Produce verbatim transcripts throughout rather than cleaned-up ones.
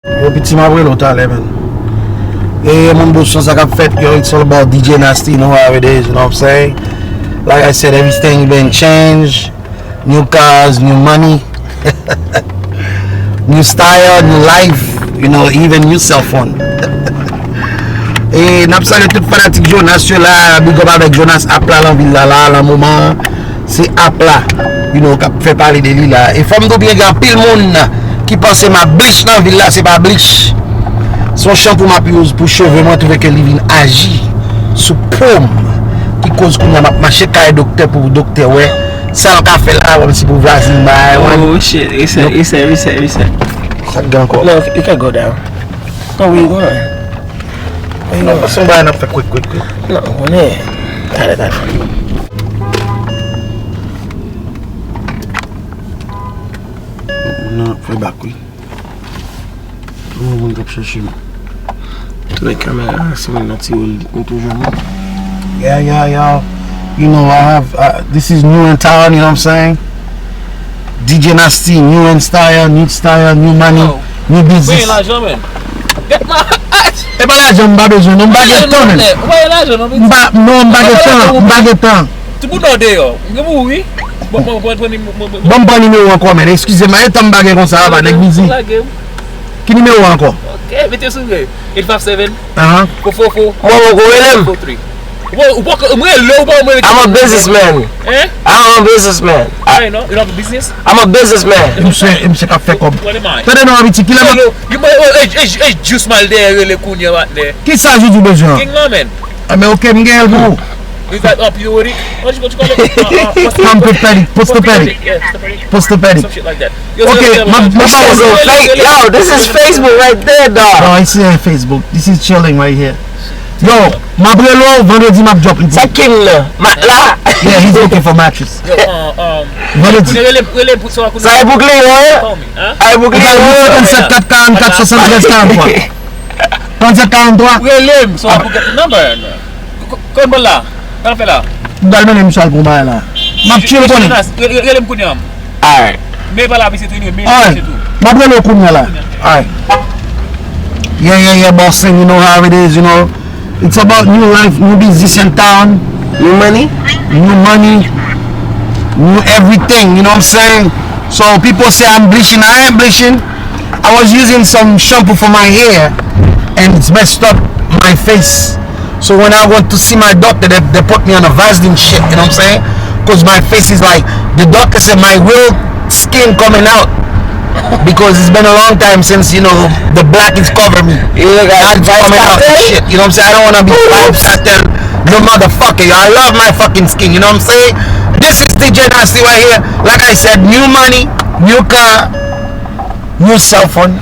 Yo, piti, m ap rele w talè, man. E, moun Boston, sa k ap fèt, yo, it's all about D J Nasty, you know how it is, you know what I'm saying? Like I said, everything been changed. New cars, new money, new style, new life, you know, even new cell phone. E n ap salye tout fanatik Jonas yo la, big up avèk Jonas Apla lan vil la, la, lan moman an. Se Apla, you know, k ap fè pale de li la. E fò m di w byen, gen anpil moun ki panse m ap blich nan vil la, se pa blich. Se yon chanpou m ap use pou cheve mwen, twouve ke li vin aji sou po m, ki koz kounye a m ap mache kay doktè pou doktè wè sa l ka fè la, wè si pou vwazin bay, wè. Oh shit, reset, reset, reset, reset. Sa k gen ankò? No, you can go down. No, we going. We Non, going. Pase yon bagay n ap fè kwik, kwik, kwik. Non, konnen. Talè, talè. Moun nan ap fè bak, wi. Tout moun k ap chèche m. Tounen kamera, si moun nan tire l, nou toujou bon. Yeah, yeah, yeah. You know, I have, uh, this is new in town, you know what I'm saying? D J Nasty, new in style, new style, new money, Oh. new Mwen business. Lajan, men. Get my E pa lajan m pa bezwen, non, m pa gen tan, men. Mwen lajan, non, M pa, non, m pa gen tan, m pa gen tan. Tout moun deyò. Mwen mouri. Bon, bon, bon, bon, bon, bon. Ban m pran nimewo ankò, men. Eskize m, e tan m pa gen konsa, apa, nèg bizi. Lage m. Ki nimewo ankò? Ok, mete sou mwen. Eight five seven. Ahan. Four four four. Mwen, mwen, mwen, rele m. Four three. Bon, ou poko, mwen rele, ou pa mwen rele. I'm a businessman. Hein? I'm a businessman. Ay, non, you don't have a business? I'm a businessman. E misye, e misye k ap fè kòb. What am I? Tande non, Abiti, kilè m ap Yo, yo, yo, e, e, e, jis mal dèyè rele kounye a, patnè. Kisa Joujou bezwen an? King la, man. Ah, men ok, m gen l pou ou. Is that up you with it? What you, what you call it? Uh, uh, what's the, From what's the, Postopedic, what's the Postopedic. Yeah, Postopedic. Postopedic. Some shit like that. Yo, Ok, yo, yo, m ap, yo, m ap yo, This is yo, yo, fake. yo, yo, Yo, this is Facebook right there, dog. No, it's here Facebook. This is chilling right here. Yo, m ap rele w, vandredi m ap drop li pou Sa ou. King la. Ma, la. Yeah, he's looking for mattress. Yo, uh, um, Vandredi. Kounye rele, rele pou sa, kounye Sa e pou kliyan, eh? Call me, hein? A e pou Ou ka kliyan, rele eh? Trannsenk kat karannkat swasanntrèz karanntwa. Trannsenk karanntwa. Rele m, so I can get the number. K-, k-, Konn ban la. Sa n ap fè la? M pral mennen misye al pou bagay la. M ap tchil konnen. Rele, rele, rele m kounye a. Alright. Men pa la, misye tou, men Alright. misye tou. M ap rele w kounye a la. Alright. Yeah, yeah, yeah, boss, and you know how it is, you know. It's about new life, new business in town. New money? New money, new everything, you know what I'm saying? So people say I'm bleaching. I ain't bleaching. I was using some shampoo for my hair and it's messed up my face. So when I went to see my doctor, they, they put me on a Vaseline shit, you know what I'm saying? Because my face is like, the doctor said my real skin coming out. Because it's been a long time since, you know, the black is covering me. You look like Vybz Kartel. Shit, you know what I'm saying? I don't wanna be Vybz Kartel, no motherfucker. I love my fucking skin, you know what I'm saying? This is D J Nasty right here. Like I said, new money, new car, new cell phone.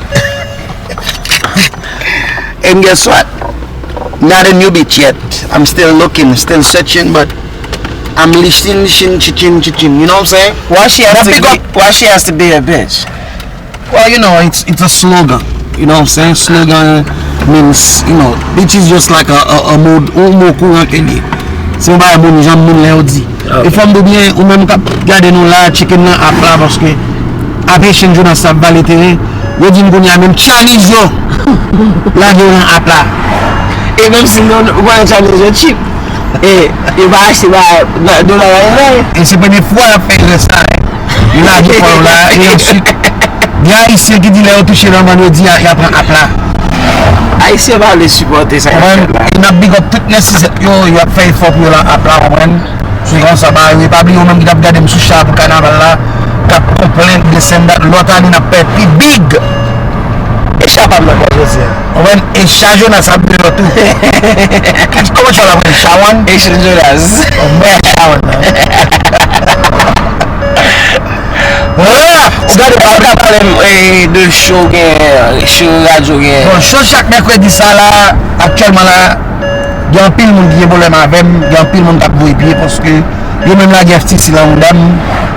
And guess what? Not a new bitch yet. I'm still looking, still searching, but I'm listening, chin, chin, chin, chin, chin. You know what I'm saying? Why she has But to big be, up. Why she has to be a bitch? Well, you know, it's, it's a slogan. You know what I'm saying? Slogan means, you know, bitch is just like a, a, a mo, yon mo kouran ke li ye. Se yon bagay moun, jan moun lè yo di. Ok. E fò m di w byen, ou menm k ap gade nou la, chicken nan ap la, paske Haitian Jonas ap vale teren. Yo di m kounye a menm Chinese yo lage yo nan app la. E menm si nou, ou konnen Chinese yo cheap. E yo pa achte ba, ba dola ba yo. E se premye fwa y ap fè erè sa. Yo lage fò yo la, e answit, gen Ayisyen ki di lè yo touche nan bann yo di y a, y a pran app la. Ayisyen pa vle sipòte sa k ap fèt la. Konprann? E n ap big up tout nèsesè yo, y ap fè efò pou yo nan app la, konprann? Se konsa bagay yo ye. Pa bliye ou menm ki t ap gade m sou cha pou kanaval la, k ap konplenn de sèn dat, lòt ane n ap fè pi big. E cha pa m nan kò jodi a. Konprann? E cha Jonas ap deyò tou. Kòman cha w ap rele? Chawan? E cha Jonas. Bon, mwen Chawan nan. Ou gade pa ou ka pale m, eh, de show gen, show radyo gen. Bon, show chak mèkredi sa la, aktyèlman la, gen anpil moun ki gen pwoblèm avè m, gen anpil moun k ap voye pye paske yo menm lage F T C la anndan m,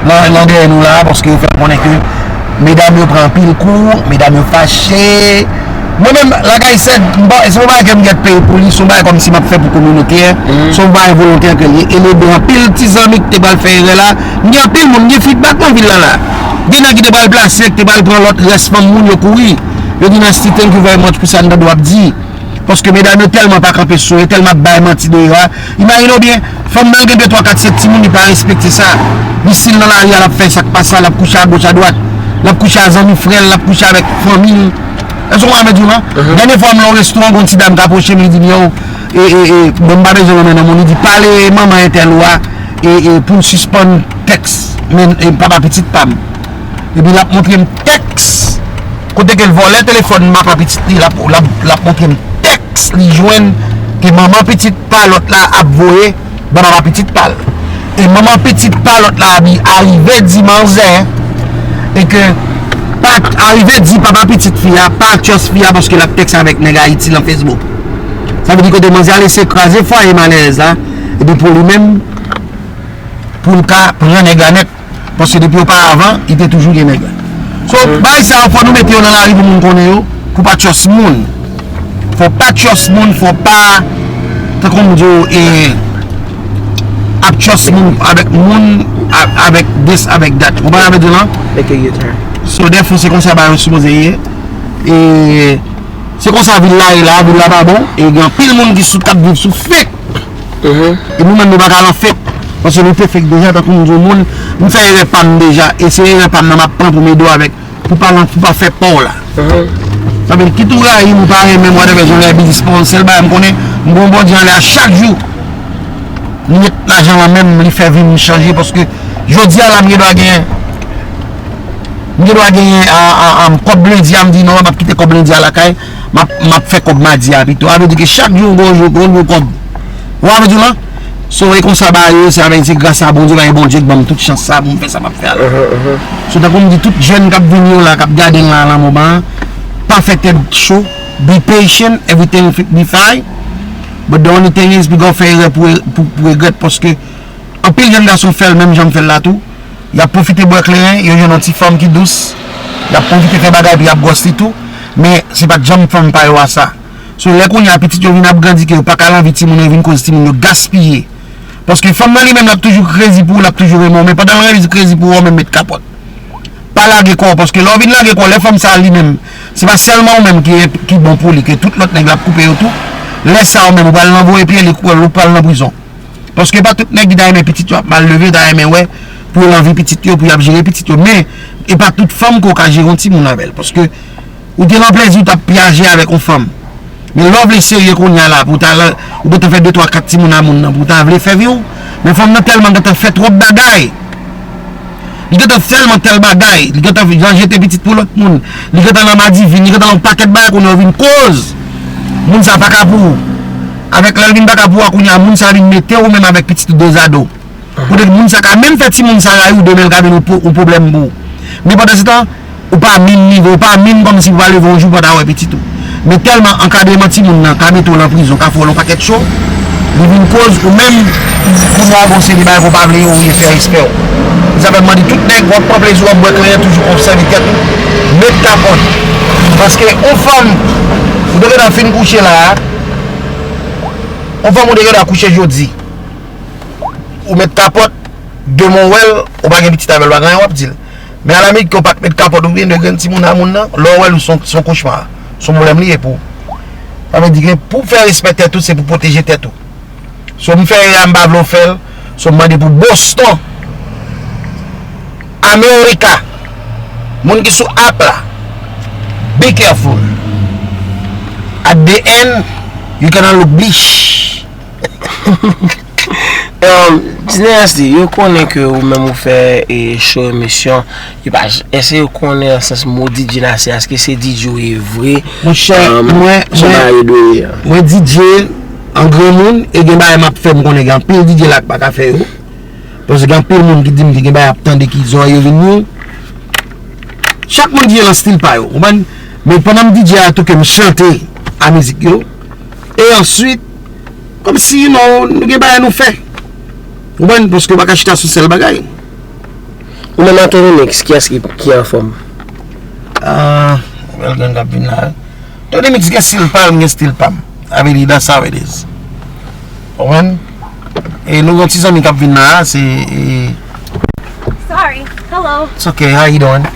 nan, nan dèyè nou la, paske yo fè m konnen ke medam yo pran anpil kou, medam yo fache. Mwen menm, like I said, m pa, se yon bagay ke m gèt peye pou li, se yon bagay kòmsi m ap fè pou kominote a, se yon bagay volontè ke l ye. E m ede anpil ti zanmi ki te pral fè erè la. M gen anpil moun, m gen feedback nan vil la la. Gen nèg ki te pral plase, ki te pral pran lòt rès fanm moun yo kouri. Yo di Nasty, thank you very much pou sa n tande w ap di. Paske medam yo tèlman pa kanpe sou yo, tèlman ap bay manti deyò a. Imajine w byen, fanm nan gen de, twa, kat, senk timoun, li pa respekte sa. Li, si l nan lari a, l ap fè sa k pa sa, l ap kouche agoch, adwat. L ap kouche a zanmi frè l, l ap kouche avèk fanmi l. Èske w konprann sa m vle di w lan? Dènye fwa m nan yon restoran, gen yon ti dam k apwoche m, li di m, yo, e, e, e, bon, m pa bezwen nonmen non moun, li di, pale manman entèl ou a, e, e, pou l sispann tèks, men, e, papa pitit pa m. Epi l ap montre m tèks, kote ke l vòlè telefòn papa pitit li, l ap, l ap, l ap montre m tèks li jwenn ke manman pitit pa lòt la ap voye ban papa pitit pa l. E manman pitit pa lòt la abi arive di manzè e ke pa arive di papa pitit fi a pa trust fi a paske l ap tèks avèk nèg Ayiti lan Facebook. Sa vle di kote manzè a lese kraze fwaye malèrèz la, epi pou li menm, pou l ka pran nèg la nèt, paske depi oparavan, li te toujou gen nèg la. So, bagay sa yo, fò nou mete yo nan lari pou moun konnen yo, pou pa trust moun. Fò pa trust moun, fò pa, tankou m di w, e, ap trust moun avèk moun, a- avèk this, avèk that. Ou konprann sa m vle di w lan? So, dèfwa, se konsa bagay yo sipoze ye. E, se konsa vil la ye la, vil la pa bon, e gen anpil moun ki sou, k ap viv sou fake. E nou menm nou pa ka lan fake. Paske nou te fake deja, tankou m di w moun, m fè erè pa m deja, e se erè pa m nan m ap pran pou m ede w avèk, pou pa lan, pou pa fè pa w la. Sa vle di, kit ou rayi m, ou pa renmen m, whatever, jan lè biznis pa w, sèl bagay m konnen, m gon Bondye anlè a chak jou. M met lajan lan men m, li fè vi m chanje, paske jodi a la, m gen dwa gen, m gen dwa genyen a, a, a, kòb lendi a, m di non, m ap kite kòb lendi a lakay, m ap, m ap fè kòb madi a pito. Sa vle di ke chak jou, gon jou, gon jou kòb. Ou konprann sa m vle di w lan? So, e konsa bagay yo, se avèk, se gras a Bondye, bagay Bondye k ban m tout chans sa pou m fè sa m ap fè a la. So, tankou m di tout jèn k ap vini yo la, k ap gade n la, lan moman an, pa fè tèt cho, be patient, everything fi- be fine. But the only thing is, piga w fè erè pou, pou, pou regrèt, paske anpil jèn gason fè l menm jan m fè l la tou. Y ap pwofite bwè kleren, yo jwenn yon ti fanm ki dous, y ap pwofite fè bagay, epi y ap gwòs li tou. Men, se pa t janm fanm pa yo a sa. So, lè kounye a pitit yo vin ap grandi, ke yo pa ka lan vi timoun yo, vin koz timoun yo gaspiye. Paske fanm nan li menm, l ap toujou crazy pou ou, l ap toujou renmen w, men pandan l crazy pou ou, ou menm met kapòt. Pa lage kò w, paske lè w vin lage kò w, lè fanm sa a li menm, se pa sèlman ou menm ki, ki bon pou li, ke tout lòt nèg l ap koupe yo tou, lè sa a ou menm, ou pral nan voye pye li, ou pral nan prizon. Paske pa tout nèg ki ta renmen pitit yo ap mal leve, ta renmen wè pou yo lan vi pitit yo, pou y ap jere pitit yo. Men, e pa tout fanm ke w ka jere yon timoun avè l. Paske ou te lan plezi, w t ap pyaje avèk yon fanm. Men lè w vle serye kounye a la, pou w ta la, ou gentan fè de, twa, kat timoun a moun nan, pou w ta vle fè vi w. Men fanm nan tèlman gentan fè twòp bagay. Li gentan tèlman tèl bagay, li gentan jan jete pitit pou lòt moun, li gentan nan madivin, li gentan nan yon pakèt bagay kounye a w vin koz. Moun sa pa ka pou ou. Avèk lè l vin pa ka pou ou a kounye a, moun sa vin mete ou menm avèk pitit ou dozado. Poutèt moun sa ka menm fè timoun sa rayi w, demen l ka vin yon pwo- yon pwoblèm pou ou. Men pandansetan, ou pa minm nivo, ou pa minm kòmsi pou pa leve yon jou pou pa ta wè pitit ou. Men tèlman ankadreman timoun nan ka mete w lan prizon, ka fè w lan pakèt cho, li vin koz ou menm, kounye a gon seri bagay ke w pa vle yo, ou ye fè respè w. Se sa fè m mande tout nèg, w ap pran plezi w, w ap bwè kleren, toujou konsève tèt ou, met kapòt. Paske yon fanm, ou te gentan fin kouche la a, yon fanm ou te gentan kouche jodi, ou met kapòt, demen w wè l, ou pa gen pitit avè l, ou pa gen anyen w ap di l. Men alamit ke w pa t met kapòt oubyen de grenn timoun a moun nan, lè w wè l, se yon, se yon kochma. Se yon pwoblèm li ye pou ou. Sa vle di ke pou w fè respè tèt ou, se pou w pwoteje tèt ou. So, m fè erè a, m pa vle w fè l. So, m mande pou Boston, America, moun ki sou app la, be careful. At the end, you gonna look bleach. Um, Dynasty, yo konnen ke ou menm ou fè e, show emisyon, yo pa j- èske yo konnen nan sans mo D J Nasty, èske se D J ou ye vre? Monchè, mwen, mwen, mwen D J an granmoun, e gen bagay m ap fè, m konnen gen anpil D J la k pa ka fè yo. Paske gen anpil moun ki di m ki gen bagay ap tande ki zòrèy yo vin nou. Chak moun D J lan stil pa yo, konprann? Men pandan m D J a tou ke m chante a mizik yo. E answit, kòmsi, you know, nou gen bagay nou fè. Konprann? Paske yo pa ka chita sou sèl bagay. Ou menm a Tony Mix, kiyès ki, ki anfòm? Ah, bèl grenn k ap vin la. Tony Mix gen stil pa l, m gen stil pa m. I mean, that's how it is. Konprann? E nou gen ti zanmi k ap vin la, se e, Sorry. Hello. It's okay, how you doing?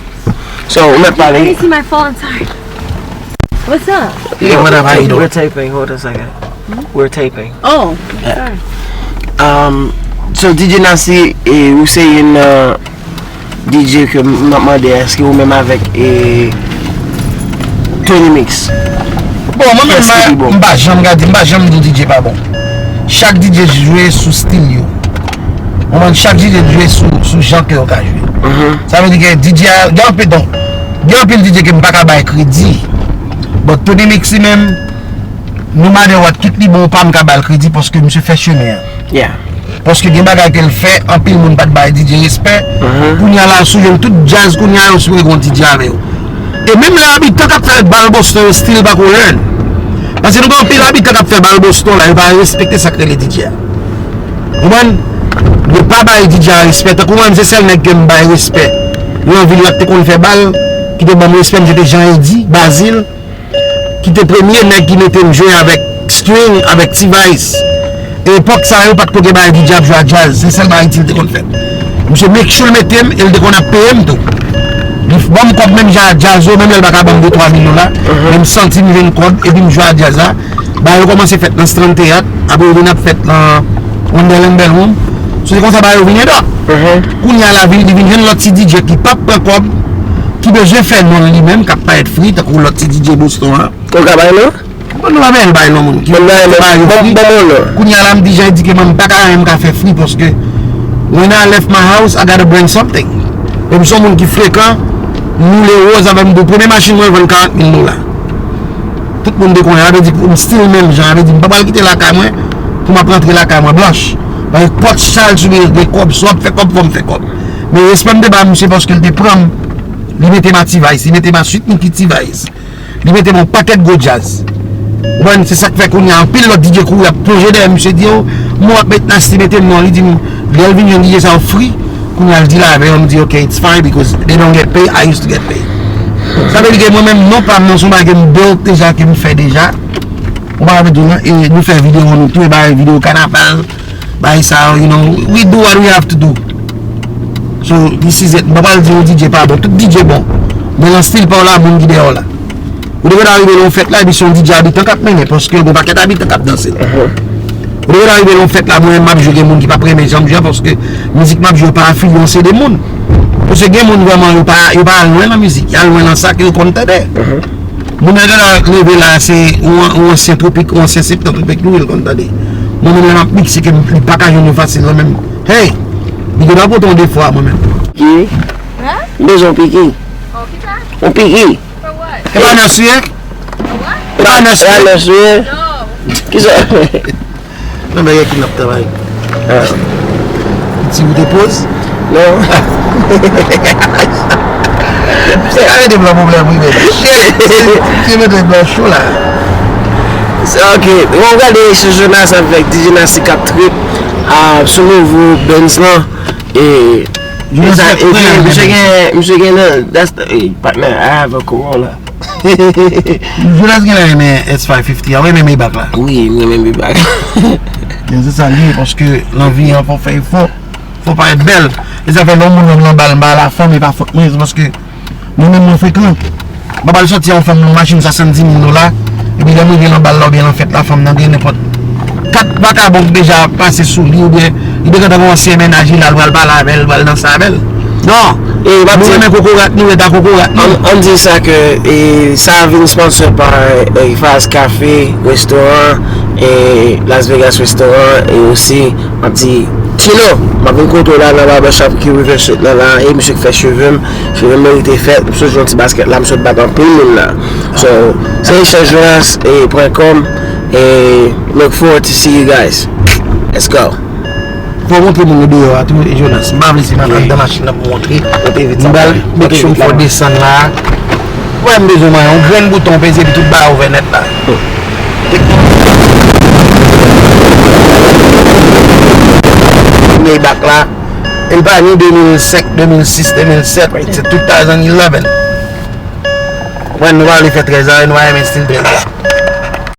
So, ou mèt Let me pale. See my phone. Sorry. What's up? Yeah, what up? How you doing? We're taping. Hold a second. We're taping. Oh, Um, so D J Nasty, eh, ou se youn nan D J ke m ap mande, èske ou menm avèk eh, Tony Mix? Bon, mwen menm, Èske li bon? M pa janm gade, m pa janm di D J pa bon. Chak D J jwe sou stil yo. Ou konprann, chak D J jwe sou, sou jan ke yo ka jwe. Sa vle di ke D J a, gen anpil, donk, gen anpil D J ke m pa ka bay kredi. But Tony Mix li menm, no matter what, kit li bon ou pa, m ka ba l kredi paske misye fè chemen an. Yeah. Paske gen bagay ke l fè, anpil moun pa t bay D J respè. Kounye a la, sou jwenn tout djaz, kounye a yo sou regon D J avè yo. E menm lè abitan k ap fè bal Boston yo still pa ko learn. Paske nou gen anpil abitan k ap fè bal Boston la, yo pa respekte sa k rele D J a. Ou konprann? Yo pa bay D J a respè. Tankou mwen, se sèl nèg ke m bay respè. Nan vil la k te konn fè bal, ki te ban m respè, m se te Jean Eddy, Bazil, ki te premye nèg ki mete m jwe avèk string, avèk T-Vice. E epòk sa yo, pa t ko gen bagay D J ap jwe a djaz. Se sèl bagay itil te konn fèt. Misye make sure l mete m, e l te konn ap peye m tou. Li ban m kòb menm jan a djaz yo, menm lè l pa ka ban m de twa mil dola. Men m santi m jwenn kòb, epi m jwe a djaz la. Bagay yo kòmanse fèt nan Strand Teyat, apre yo vin ap fèt nan Wonderland Ballroom. So se konsa bagay yo vin edòp. Kounye a la vin, li vin jwenn lòt ti D J ki p ap pran kòb, ki bezwen fè non l li menm, k ap parèt free, tankou lòt ti D J Boston an. Ou ka bay non? Bon, nou pa bèl bay non moun. Ki Bon, bay non. bay yo Bon, free. Bon, bon, non. Kounye a la, m di Jean Eddy ke mwen, m pa ka anyen m ka fè free, paske when I left my house, I gotta bring something. E m se yon moun ki frekan, m woule woz avè m, premye machin mwen vann karant mil dola. Tout moun te konnen, sa vle di pou m still menm jan, sa vle di m pa pral kite lakay mwen pou m ap rantre lakay mwen blanch. Paske pòt chal sou mwen gen kòb, si w ap fè kòb, fò m fè kòb. Men respè m te ba misye paske l te pran m, li mete m a T-Vice, li mete m a Sweet Micky T-Vice. Li mete m yon pakèt gwo djaz. Ou konprann, se sa k fè kounye a anpil lòt D J kouri ap plonje dèyè misye di yo, mwen ap met Nasty mete m non, li di m, lè l vin jwenn D J sa yo free, kounye a l deal avè yo, m di ok, it's fine because they don't get paid, I used to get paid. Sa vle di ke mwen menm non pa m nan se yon bagay ke m build deja, ke m fè deja. Ou pa konprann tou non, e nou fè videyo nou tou, e bagay videyo kanaval, bagay sa yo, you know, we do what we have to do. So, this is it. Mwen pa pral di yon D J pa bon, tout D J bon. Men nan stil pa w la, moun ki dèyè w la. Ou te konn rive nan yon fèt la, epi se yon D J abitan k ap mennen, paske yon pakèt abitan k ap danse. Ou te konn rive nan yon fèt la, mwen menm m ap jwe, gen moun ki p ap renmen jan m jwe a, paske mizik m ap jwe yo pa afilye yon seri de moun. Paske gen moun vrèman, yo pa, yo pa al lwen nan mizik, y al lwen nan sa ke yo konn tande. Moun nan genlè leve la, se yon, yon ansyen Twopik, yon ansyen Septan Twopik nou ye l konn tande. Mwen menm lè m ap mikse ke m, li pa ka jwenn yo fasil non menm. Hey! Li gentan pote yon defwa mwen menm. Piki? M bezwen yon piki. Yon piki? E pa nèsye? E pa nèsye? Kisa? Non, men gen ki n ap travay. Ti ou te poz? Non. Se ka rete blan pwoblèm wi men. Shit! Se mete blan cho la. Ok, bon, gade Echanj Jonas avèk D J Nasty k ap trip sou nouvo Benz lan. E misye gen, misye gen nan, that's the, hey, partner, I have a Corolla. Jonas gen la renmen S five fifty a, ou renmen Maybach la? Wi, m renmen Maybach. Men se sa li ye, paske nan vi an fò fè efò, fò parèt bèl. E sa fè lè yon moun wè m nan bal, m pa la fanm, e pa fòt mwen, se paske mwen menm mwen frekan. M pa pral sòti a yon fanm nan machin swasanndiz mil dola, epi lè m rive nan bal la oubyen nan fèt la, fanm nan gen nenpòt kat vakabon ki deja pase sou li, oubyen li te gentan gen yon ansyen mennaj li la, l pral pale avè l, l pral danse avè l. Non! Nou renmen kokorat, nou ret a kokorat nou. Ann di sa ke e, sa vin sponsor pa e, Faz Café, restoran, e, Las Vegas Restaurant, e osi, m ap di, Chino, m ap vin kote w la nan barbershop ki River Street nan la, e misye k fè cheve m, cheve m merite fèt, m sot jwe yon ti baskèt la, m sot bat anpil moun la. So, se Echanj Jonas, e, pwen kòm, e, look forward to see you guys. Let's go. Fò w montre moun yo deyò a tou, Jonas. M pa vle se m ap anndan machin nan pou montre. M pral make sure m fè w desann la. Wè m bezwen mwen yon grenn bouton peze epi tout bagay ouvè nèt la. Maybach la. E l pa ni de mil senk, de mil sis, de mil sèt, it's a two thousand eleven. Mwen nou pa vle fè trèz la, nou pa renmen stil trèz la.